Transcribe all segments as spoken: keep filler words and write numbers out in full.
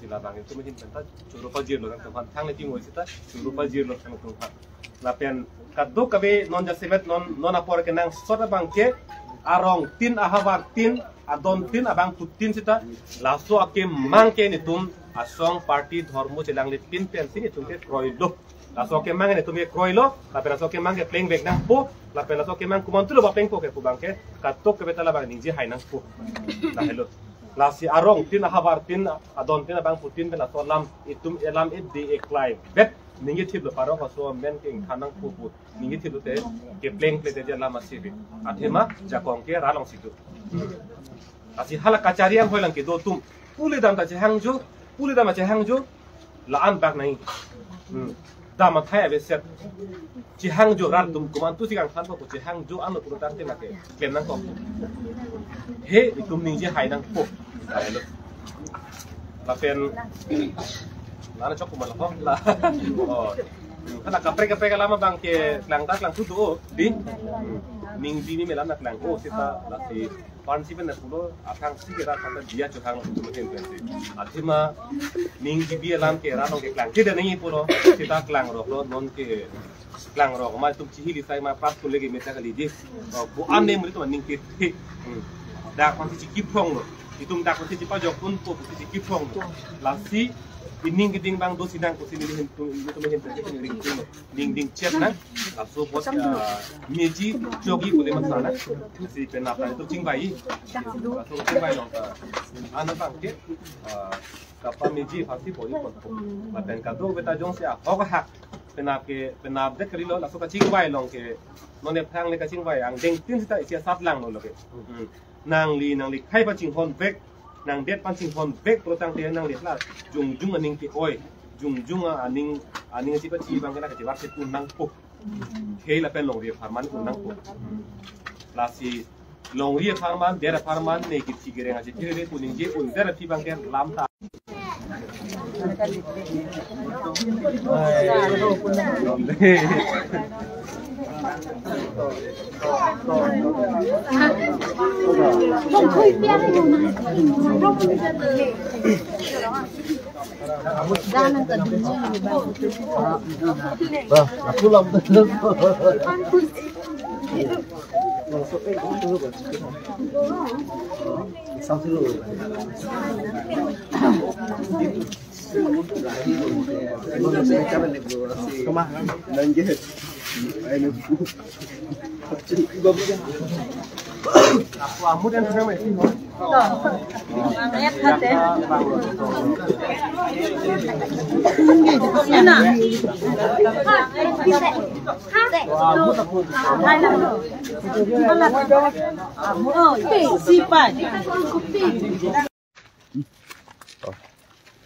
Labang itum ahin pen ta choro pajirlo nangtumphan, thangnat tingoi seta choro pajirlo nangtumphan. Lapen kadokave non jasemet non non apor kenangsot abangke arong tin, ahavar tin, adon tin, abangphu tin seta laso akemang ke netum asong party dhormo chelangletin pensi netum ke kroilo. Laso akemang netum ke kroilo, lapen laso akemang ke plengvek nangpo, lapen laso akemang komantulo ba plengpo ke pu abangke kadokave ta labang ningje hai nangpo. Lahelo. Lasi arong tin, ahavar tin, adon tin, abangphu tin pen laso alam itum elam ide eklai vet ningje thiplo, parok aso amen ke ingthan nangpo pu ningje thiplote keplengple te je alam asi ave. Athema jakong ke rat alongsi do. Lasi hala kachari anghoi lang kedo atum pule dam ta chehangjo, pule dam ta chehangjo, la-an bak nai. Hmm. Dam athai aveset. Chehangjo rat atum komantusi kangthanpo pu chehangjo anlo pura tangte lake klem nangkok. He itum ningje hai nangpo. Lahelo. Lapen nana chok komat lo la. Oh. Hala kaprek kaprek alam abangke klang ta klangthu do di. Hmm. Ning bini melam nangklang. Oh, seta lasi pansi pen pulo athang si ke rat pen ta dia chohang lo itum ahin pensi. Athema ning gibi alam ke rat along ke klang. Tidak nangji pulo seta klangroklo, non ke klangrok ma itum chihili sai ma pas kun legi meta kali di. Oh, ko-an ne muri itum aning kethe. Hmm. Dak pansi chikiphronglo. Itum dak pansi chipajok unpo, pansi chikiphronglo. Lasi ining keding abang dosi nang kosi neli ahin pen, itum ahin pen itum ring tung lo. Ning dingchet nang. Laso bot, ah, meji chogi kule masana. Si penap itu chingbai. Laso chingbai long ta. Ana abangke, ah, kapa meji pasti boi kon. Lapen kadokave ta jongsi ahok ahak penap ke, penap det kalilo, laso kachingbai along ke non ephrang le kachingbai angdeng tin seta isi asat langlo lake. Hmm. Nangli, nangli khei pachinghon vek, nangdet pachinghon vek pura tangte nangli la jongjung aning ke-oi, jongjung aning, aning si pachi abangke la kachivar si un nangpo. Khei lapen longri apharman un nangpo. Lasi longri apharman, det apharman, ne kithi kereng aji thiri kuning je un der aphi abangke lam ta. Oh,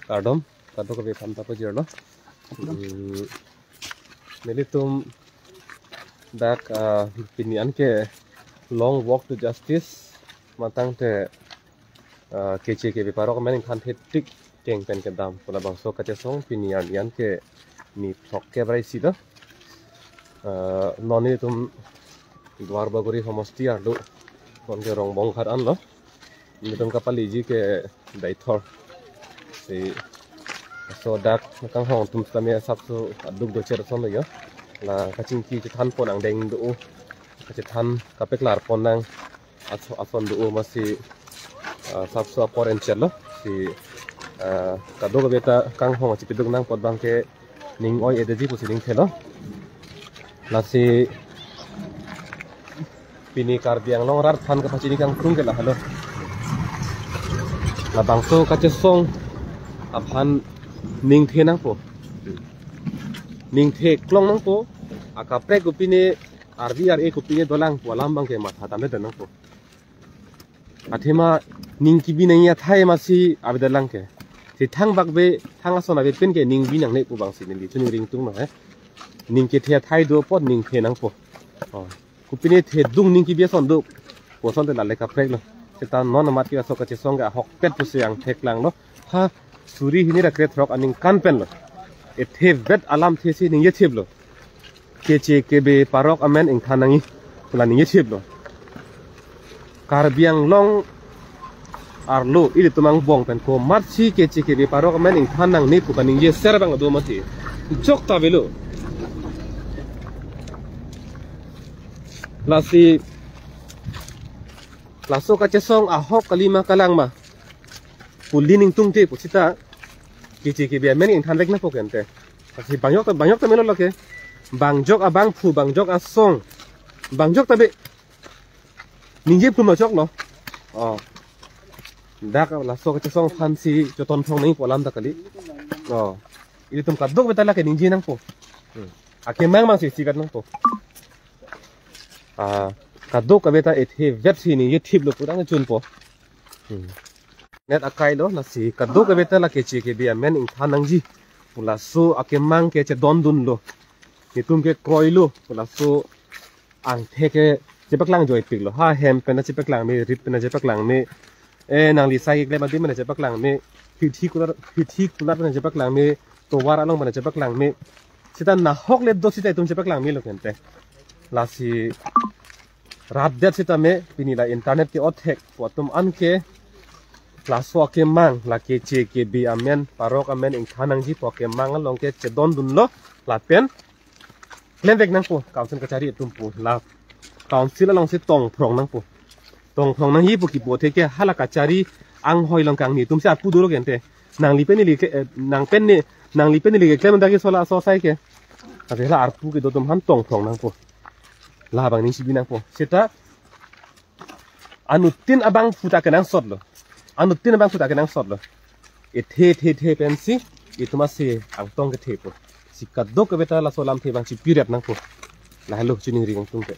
kardom, kardom ke bepam ta pajirlo. Hmm, nelitum dak, ah, pini anke long walk to justice matang te, ah, K C K B parok amen ingthan thetik keng pen kedam pu labangso kachesong pini an anke ni throkkep ra isi do. Ah, non nelitum Duarbagori homosti arlo non ke Rongbong Ghat anlo. Nelitum kapaliji ke Deithor. Si laso dak kanghong atum tame asapso aduk dochot ason lo yo. La kachingki chethan pon angdeng do. Kachethan kapeklar pon nang aso-, ason do masi, ah, asapso apor enchet lo. Si, ah, kadokave ta kanghong chipiduk nang apot abangke ning oi-edeji pusi ning thelo. Lasi pini Karbi Anglong rat aphan kapachini kangtung ke lahelo. Labangso kachesong aphan ning the nangpo. Ning the klong nangpo. Akaprek kopine, arvi ar-e kopine dolang pu alam abangke matha tame do nangpo. Athema ning kebi nangji athai masi avedet lang ke. Si thangbak ave, thang ason ave pen ke ning bi nangne pu abangsi neli chuningri tung lo he. Ning kethe athai do apot ning the nangpo. Oh. Kopine thedung ning kebi ason do. Pu ason te lale kaprek lo. Seta non amat ke laso kachesong ke ahokpet pusi angthek lang lo. Ha, suri hini ra krethrok aningkan pen lo. Ethe vet alam thesi ningje thip lo. K C K B parok amen ingthan nangji pu la ningje thip lo. Karbi Anglong Arlo, ilitum angbong pen komatsi K J K B parok amen ingthan nangne pu kaningje ser abang do mati. Jok ta avelo. Lasi, laso kachesong ahok kali ma kalang ma pu ili ning tungte pu seta K J K B amen ingthan vek nangpo kente. Lasi bangjok ta, bangjok ta melo lake. Bangjok abangphu, bangjok asong. Bangjok ta ave. Ningje phum lo choklo. Oh. Dak laso kachesong aphansi choton thong nangji pu alam ta kali. Oh. Ilitum kadokave ta lake ningje nangpo. Hmm. Akemang mang si sikat nangpo. Ah, kadokave ta ethe vetsi ningje thip lo pu tang chunpo. Hmm. Net akai lo, lasi kadokave ta lake K J K B amen ingthan nangji pu laso akemang ke chedondunlo. Netum ke kroilo pu laso angthek ke chepaklang joipiklo. Ha hem pen chepaklang me, rit pen chepaklang me. Eh, nangli sai keklem adim pen chepaklang me. Hithi kulat, hithi kulat pen chepaklang me. Tovar along pen chepaklang me. Seta nahok le do seta itum chepaklang melo kente. Lasi rat det seta me pini la internet ke othek pu atum anke laso akemang la K J K B amen parok amen ingthan nangji pu akemang along ke chedondunlo lapen klem vek nangpo, council kachari atum pu. La council alongsi tongphrong nangpo. Tongphrong nangji pu kipu athe ke hala kachari anghoi along kangni atumsi arpu dolo kente. Nangli pen neli ke, eh, nang pen ne, nangli pen neli keklem dak ke sola so sai ke. Ave la arpu kedo atum aphan tongphrong nangpo. Labang ning sibi nangpo. Seta anuttin abangphu ta kenangsotlo. Anuttin abangphu ta kenangsotlo. Ethe, ethe, ethe pensi itum asi angtong kethepo. Si kadokave ta laso alamthe abang chipirep nangpo. Lahelo chiningri kangtung ke.